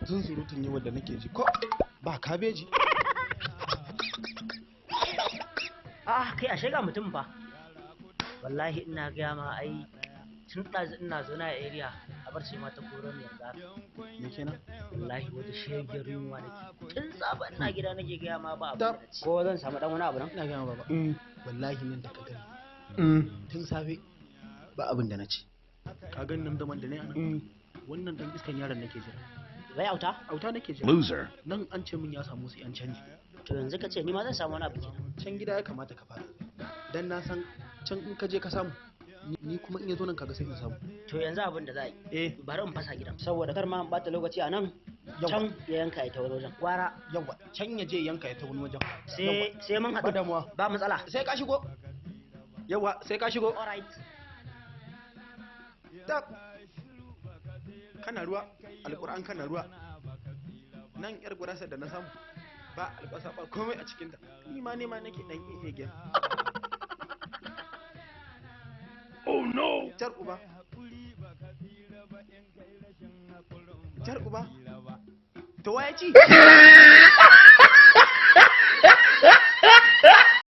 Zunzurutun yi da nake ji ko ba kabeji. Ah, kai, ashe ga mutum fa. Wallahi ina gaya ma, ai tun ɗazu ina zaune a area, a bar sai ma ta koro ni yanzu haka. Me kenan? Wallahi wata shegiyar yunwa nake tun safe, ina gida nake gaya ma, ba abu da na ci. Ko zan samu dan wani abu nan? Ina gama baba, wallahi nan da ka gani, tun safe ba abin da na ci. Ka gani nan, zaman da ne anan, wannan dan iskan yaron nake jira. Wai auta? Auta nake jira. Loser. Nan an ce min ya samu su yan canji. To yanzu ka ce ni ma zan samu wani abu kenan? Can gida ya kamata ka fara, dan na san can in ka je ka samu, ni kuma in ya zo nan kaga sai in samu. To yanzu abin da za a yi, bari in fasa gidan, saboda kar ma in bata lokaci a nan. Yawa. Can ya yanka ita wani wajen. Gwara. Yawa, can ya je yanka ya ta wani wajen. Sai mun Ba haɗu. damuwa. Ba matsala. Sai ka shigo. Yawa, sai ka shigo. Alright. Tab, kana ruwa, alƙur'an kana ruwa. Nan yar gurasa da na samu ba albasa ba komai a cikinta, ni ma nema nake dan iya gyan. Oh no! Jar uba, jar uba, to waye ci?